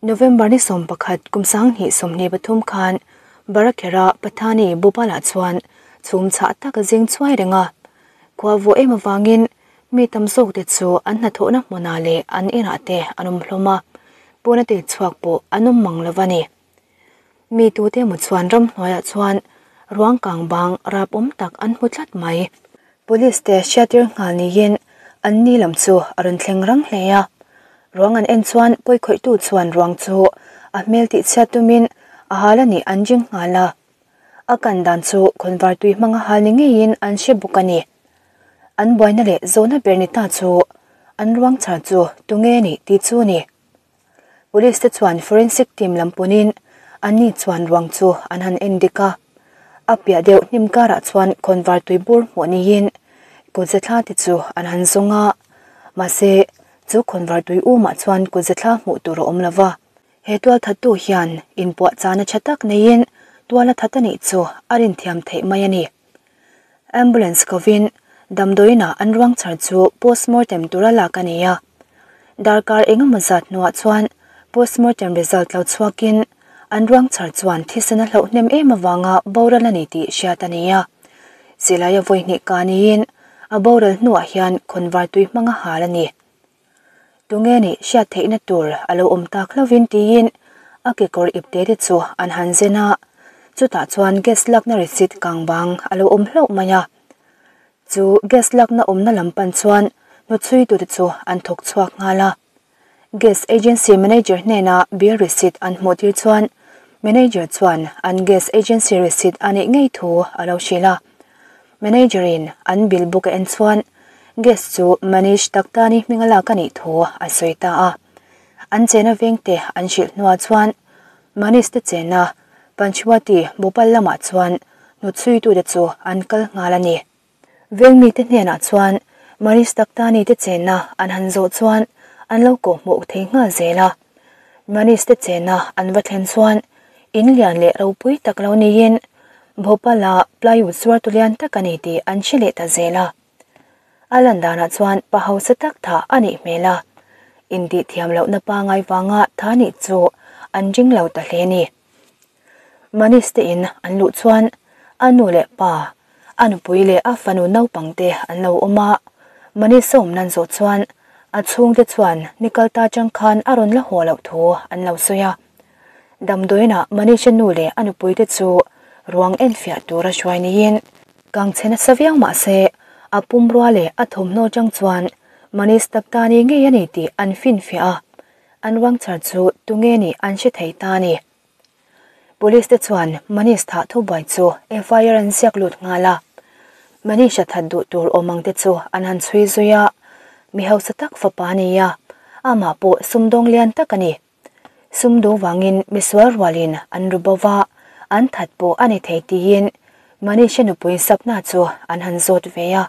November ni 11 kum 2023 khan Barakhera Pathani Bhopal-ah chuan chhum chhah tak a zing chhuai reng a. Khua vawh em avangin mi tam zawk te chu an hnathawhna hmunah leh an inah te an awm hlawm a, pawna te chhuak pawh an awm mang lo a ni. Mi tute emaw chuan ramhnuaiah chuan ruang kang bang rap awm tak an hmu tlat mai. Police te hriattir nghal niin an ni lam chu a rawn thleng rang hle a. Ruang an en chuan pawikhawihtu chuan ruang chu a hmel tihchhiat tumin a hal a nih an ring nghal a. A kan dan chu khawnvar tui hmanga hal ni ngeiin an hre bawk a ni. An buaina leh zawhna ber ni ta chu an ruang chhar chu tunge nih tih chu a ni. Police te chuan forensic team lam pawnin anni chuan ruang chu an han en dik a, a piah deuh hnim karah chuan khawnvar tui bur hmuh niin kutze thla te chu an han zawng a, mahse chu khawnvar tui umah chuan kutze thla hmuh tur a awm lo va. He tualthattu hian inpuah chana tha tak neiin tual a that a nih chu a rinthiam theih mai a ni. Ambulance kovin damdawiinah an ruang chhar chu postmortem tura lak a ni a. Darkar engemaw zat hnuah chuan postmortem result lo chhuakin an ruang chhar chuan thisen a hlauh hnem em avanga boral a ni tih hriat a ni a. Silaia vawi hnih ka niin a boral hnuah hian khawnvar tui hmanga hal a ni. Tunge nih hriat theihna tur a lo awm tak hlauhin tiin a kekawr ipte te chu an han zen a, chutah chuan gas lakna receipt kang bang a lo awm hlauh mai a. Chu gas lakna awmna lam pan chuan hnuchhuitute chu an thawk chhuak nghal a. Gas agency manager hnena bill receipt an hmuh tir chuan manager chuan an gas agency receipt a neih ngei thu a lo hrilh a. Manager in an bill book a en chuan gas chu Manish Taktani hminga lak a nih thu a sawi ta a. An chena vengte an hrilh hnuah chuan Manish te chena Panchwati Bhopal lamah chuan hnuchhuitute chu an kal nghal a ni. Veng mite hnenah chuan Manish Taktani te chena an han zawh chuan an lo kawhhmuh thei nghal zel a. Manish te chena an va thlen chuan in lian leh ropui tak lo niin Bhopal-a plywood zuar tu lian tak a ni tih an hre leh ta zel a. A lan danah chuan pa hausa tak tha a nih hmel a, intih thiam lohna pangai vanga tha nih chu an ring lo ta hle a ni. Manish te in an luh chuan a nu leh pa, a nupui leh a fanu naupang te an lo awm a. Manish a awm nan zawh chuan a chhungte chuan ni kal ta chang khan a rawn la haw loh thu an lo sawi a. Damdawiinah Manisha nu leh a nupuite chu ruang enfiah tura hruai niin kang chhe nasa viau mah se a pumrua leh a thawmhnaw chang chuan Manish Taktani ngei a ni tih an finfiah a, an ruang chhar chu tunge nih an hre thei ta a ni. Police te chuan Manish thah thubuai chu FIR an ziak lut nghal a, Manisha that duh tur awm ang te chu an han chhui zui a, mi hausa tak fapa a ni a, amah pawh sumdawng lian tak a ni. Sum duh vangin misual rualin an ru bo va, an that pawh a ni thei tiin Manisha nupui Sapna chu an han zawt ve a.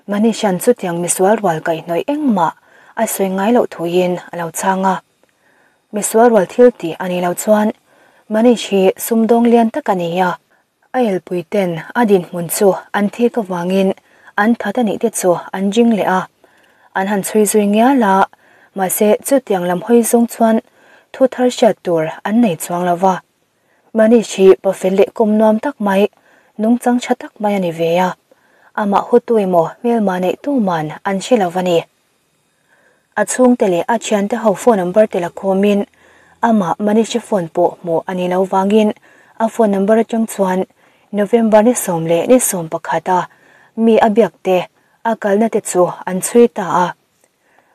Manisha'n chutiang misual rual kaihhnawih engmah a sawi ngai loh thuin a lo chhang a. Misual rual thil tih a nih loh chuan Manish hi sumdawng lian tak a ni a, A elpui ten a dinhmun chu an thik avangin an that a nih te chu an ring leh a, an han chhui zui ngial a, mahse chutiang lam hawi zawng chuan thu thar hriat tur an nei chuang lo va. Manish hi pafel leh kawm nuam tak mai, nungchang tha tak mai a ni ve a, amah hutu emaw hmelma neih tuman an hre lo va ni. A chhungte leh a thiante ho phone number te la khawmin amah Manisha phone pawh hmuh a ni lo vangin a phone number atang chuan November ni 10 leh ni 11 a mi a biak te a kalna te chu an chhui ta a.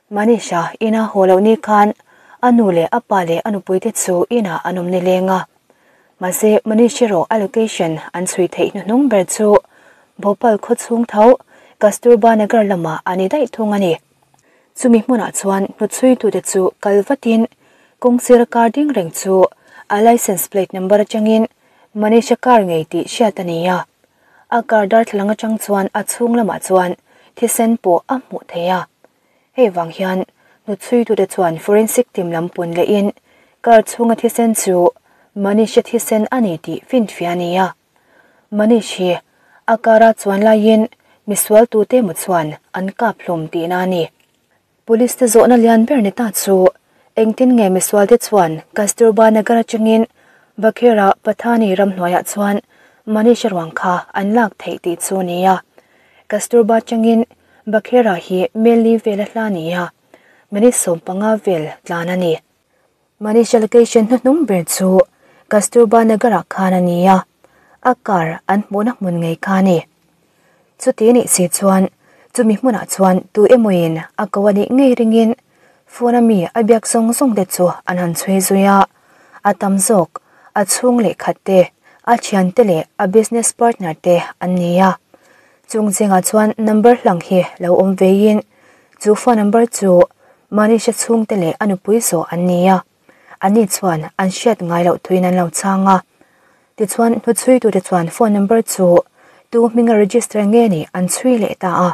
Manisha ina haw loh ni khan a nu leh a pa leh a nupui te chu inah an awm nileng a. Mahse Manish erawh a location an chhui theih hnuhnung ber chu Bhopal khaw chhung tho Kasturba Nagar lamah a ni daih thung a ni. Chumi hmunah chuan hnuchhuitute chu kal vatin kawngsira car ding reng chu a license plate number atangin Manisha car ngei tih hriat a ni a. A car darthlalang atang chuan a chhung lamah chuan thisen pawh a hmuh theih a. Hei vang hian hnuchhuitute chuan forensic team lam pun lehin car chhunga thisen chu Manisha thisen a ni tih finfiah a ni a. Manish hi a car-a chuan laiin misual tute emaw chuan an kap hlawm tihna a ni. Police te zawhna lian ber ni ta chu Engtin nge misualte chuan Kasturba Nagar atangin Bakhera Pathani ramhnuaiah chuan Manisha ruang kha an lak theih tih chu a ni a. Kasturba atangin Bakhera hi mel li vel a hla ni a, minute 15 vel tlan a ni. Manisha location hnuhnung ber chu Kasturba Nagar-ah khan a ni a, a car an hmuhna hmun ngei kha a ni. Chuti nih si chuan chumi hmunah chuan tu emawin a ko a nih ngei ringin phone a mi a biak zawng zawng te chu an han chhui zui a, a tam zawk a chhung leh khat te, a thian te leh a business partner te an ni a. Chung zingah chuan number hlang hi lo awm veiin chu phone number chu Manisha chhungte leh a nupui zawh an ni a, anni chuan an hriat ngai loh thuin an lo chhang a. Tichuan, hnuchhuitute chuan phone number chu tu hminga register nge nih an chhui leh ta a,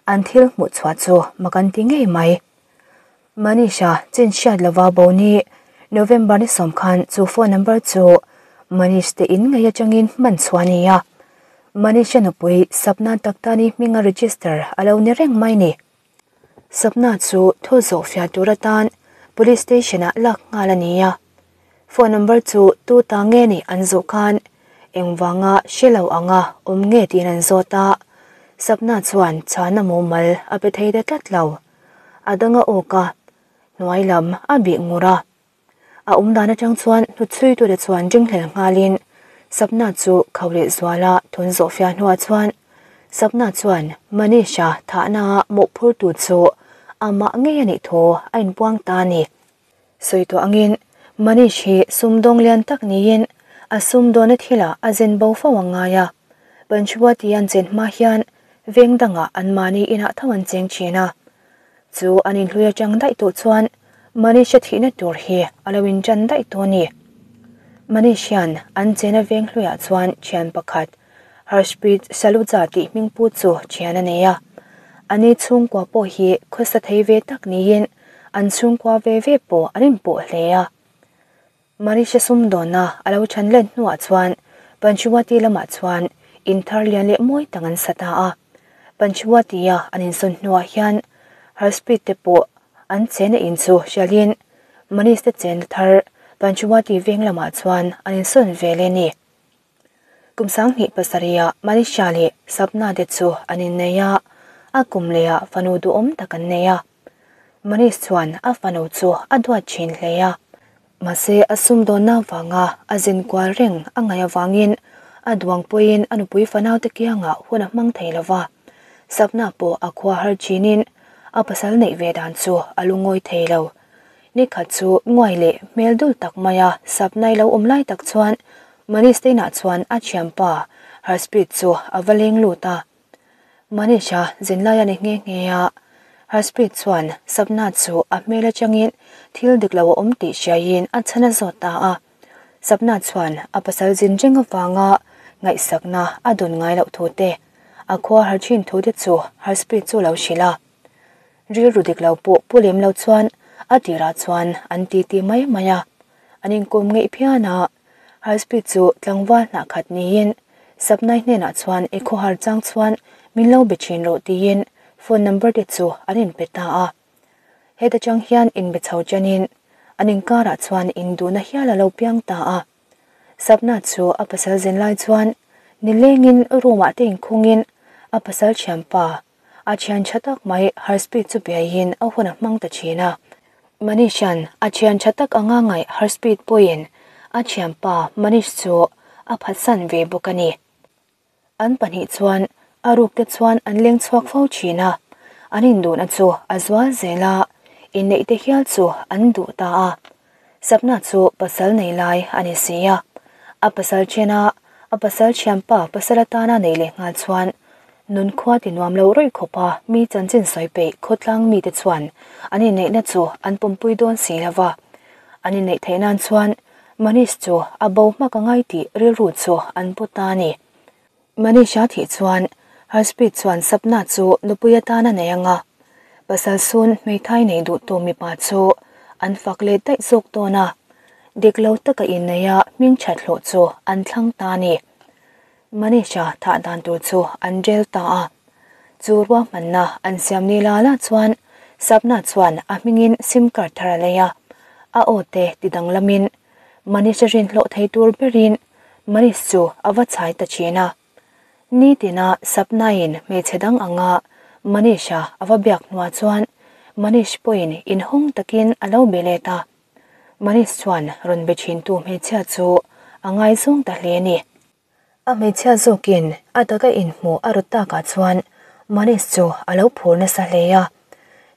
an thil hmuh chhuah chu mak an ti ngei mai. Manisha chin hriat lova bo ni November ni sawm khan chu phone number chu Manish te in ngei atangin hman chhuah a ni a, Manisha nupui Sapna Taktani hminga register a lo ni reng mai ni. Sapna chu thu zawh fiah tur atan Police Station ah lak nghal a ni a. Phone number chu tu ta nge nih an zawh khan engvanga hre lo anga awm nge tiin an zawt a. Sapna chuan chhana mumal a pe thei ta tlat lo. A dang a awk a, hnuai lam a bih ngur a. A awm dan atang chuan hnutchhuitute chuan ringhlel nghalin Sapna chu kho leh zuala thun zawh fiah hnuah chuan Sapna chuan Manisha thahna mawhphurtu chu amah ngei a nih thu a inpuang ta a ni. Sawi tawh angin Manish hi sumdawng lian tak niin a sumdawna thilah a zen bo fo ang ngai a, Panchwati an chen hma hian veng dangah anmahni inah tho an cheng thin a. Chu an inhlui atang daih tawh chuan Manisha thihna tur hi a lo intan daih tawh a ni. Manish hian an chena veng hluiah chuan thian pakhat Harshpreet Saluja tih hming pu chu thian a nei a. Ani chhungkua pawh hi khawsa thei ve tak niin an chhungkua ve ve pawh an inpawh hle a. Manisha sumdawnna a lo chhan let hnuah chuan Panchwati lamah chuan in thar lian leh mawi tak an sa ta a. Panchwati-a an insawn hnuah hian Harshpreet te pawh an chena in chu hrialin Manish te chena thar Panchwati veng lamah chuan an insawn ve leh a ni. Kum 2007-ah Manisha leh Sapna te chu an innei a, a kum lehah fanu duhawm tak an nei a. Manish chuan a fanu chu a duat thin hle a, mahse a sumdawnna vanga a zin kual reng a ngaih avangin a duang pawhin a nupui fanaute kiangah hun a hmang thei lo va. Sapna pawh a khua har thinin a pasal neih ve dan chu a lungawi thei lo. Nikhat chu nguai leh hmel dul tak maia Sapnai lo awm lai tak chuan Manish te inah chuan a thianpa Harshpreet chu a va leng lut a. Manisha zinlai a ni nghe nghe a, Harshpreet chuan Sapna chu a hmel atangin thil dik lo a awm tih hriaiin a chhan a zawt ta a. Sapna chuan a pasal zin reng avanga ngaihsakna a dawn ngai loh thu te, a khua har thin thu te chu Harshpreet chu lo hrilh a. Rilru dik lo pawh pu lem lo chuan a tirah chuan an titi mai mai a, an inkawm ngeih phian a. Harshpreet chu tlangval hnah khat niin Sapnai hnenah chuan i khawhar chang chuan min lo be thin rawh tiin phone number te chu an inpe ta a. Heta chang hian inbe chho chanin an inkarah chuan induhna hial a lo piang ta a. Sapna chu a pasal zin lai chuan nilengin room ah te inkhungin a pasal thianpa A thian tha tak mai Harshpreet chu biaiin a hun a hmang ta thin a. Manishan a thian tha tak anga ngaih Harshpreet pawhin a thianpa Manish chu a phatsan ve bawk a ni. An pahnih chuan a ruk te chuan an leng chhuak fo thin a, an induhna chu a zual zel a, inneih te hial chu an duh ta a. Sapna chu pasal nei lai a ni si a, a pasal thena a pasal thianpa pasal atana nei leh nghal chuan nun khua ti nuam lo rawih khawpa mi chanchin sawi peih khawtlang mite chuan an inneihna chu an pawmpui dawn si lo va. An inneih theih nan chuan Manish chu a bo hmak a ngai tih rilru chu an pu ta a ni. Manisha thih chuan Harshpreet chuan Sapna chu nupui atana nei anga pasal sun hmeithai nei duhtu mipa chu an fak leh daih zawk dawn a, dik lo taka innei a hming that hlawh chu an thlang ta a ni. Manisha thah dan tur chu an rel ta a, chu ruahmanna an siam ni la la chuan Sapna chuan a hmingin sim card thar a lei a. A aw te ti danglamin Manish a rin hlawh thei tur berin Manish chu a va chhai ta thin a. Nitina Sapnain hmeichhe dang anga Manish-a a va biak hnuah chuan Manish pawhin inhawng takin a lo be let a. Manish chuan rawn be thintu hmeichhia chu a ngaizawng ta hle a ni. A hmeichhia zawkin a taka inhmuh a rawt takah chuan Manish chu a lo phur nasa hle a.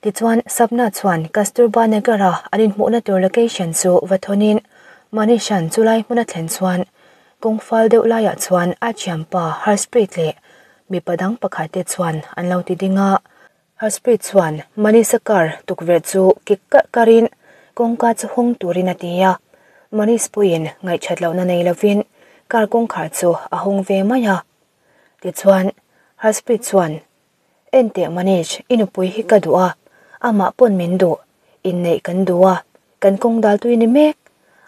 Tichuan, Sapna chuan Kasturba Nagar-a an inhmuhna tur location chu va thawnin Manish-a'n chulai hmun a thlen chuan kawng fal deuh laiah chuan a thianpa Harshpreet leh mipa dang pakhat te chuan an lo ti ding a. Harshpreet chuan Manish-a car tukverh chu kik karh karhin kawngka chu hawng turin a ti a. Manish pawhin ngaihṭhat lohna nei lovin car kawngkhar chu a hawng ve mai a. Tichuan, Harshpreet chuan, Enteh Manish, i nupui hi ka duh a, amah pawn min duh, inneih kan duh a, Kan kawng dal tui ni mek.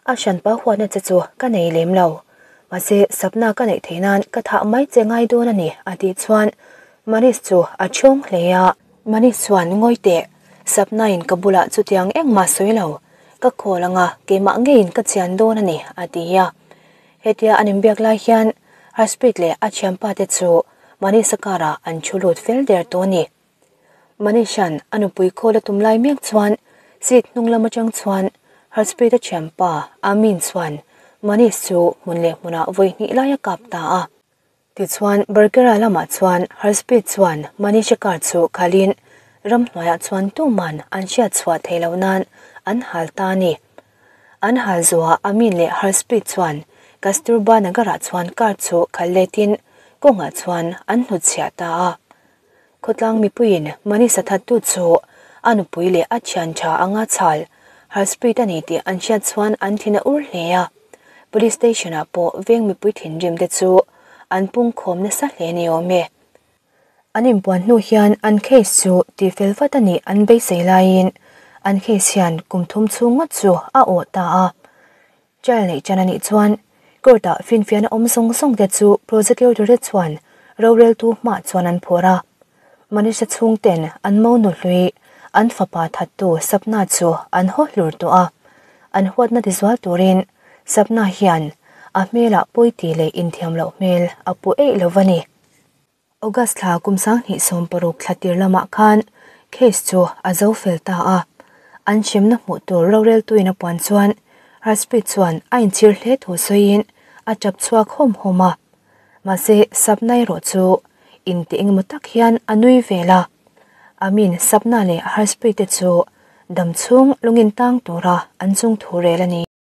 A hranpa huatna che chu ka nei lem lo. Mahse, sapna ka neih theih nan ka thah mai che ngai dawn a ni, a tih chuan Manish chu a chhawng hle a. Manish chuan ngawi teh, sapnain ka bulah chutiang engmah sawi lo, ka call anga keimah ngeiin ka chian dawn a ni, a ti a. Hetia an inbiak lai hian Harshpreet leh a thianpa te chu Manish-a car-ah an thu lut fel der tawh a ni. Manishan a nupui call a tum lai mek chuan seat hnung lam atang chuan Harshpreet-a thianpa Amin chuan Manish chu hmun leh hmunah vawi hnih lai a kap ta a. Tichuan Barkera lamah chuan Harshpreet chuan Manish-a car chu khalhin ramhnuaiah chuan tuman an hriat chhuah theih loh nan an hal ta a ni. An hal zuah Amin leh Harshpreet chuan Kasturba Nagar-ah chuan car chu khalh letin kawngah chuan an hnutchhiah ta a. Khawtlang mipuiin Manisa thattu chu a nupui leh a thian tha anga chhal Harshpreet a ni tih an hriat chuan an thin a ur hle a. Police station ah pawh veng mipui thinrim te chu an pungkhawm nasa hle ni awm e. An inpuan hnu hian an case chu tihfel vat a nih an beisei laiin an case hian kum thum chhung ngawt chu a awh ta a. Trial neih ṭan a nih chuan court-ah finfiahna awm zawng zawng te chu prosecutor te chuan roreltu hmaah chuan an phur a. Manisha chhungten an mo nu hlui an fapa thattu Sapna chu an haw hlur tawh a. An huatna tizual turin Sapna hian a hmelah pawiti leh inthiam loh hmel a pu eih lo va ni. August thla kum 2016 thla tir lamah khan case chu a zo fel ta a, an hremna hmuh tur roreltuin a puan chuan Harshpreet chuan a inchhir hle thu sawiin a tap chhuak hawm hawm a. Mahse, Sapna erawh chu intih engemaw tak hian a nui vel a. Amin Sapna leh Harshpreet te chu damchhung lungin tang tura an chung thu rel a ni.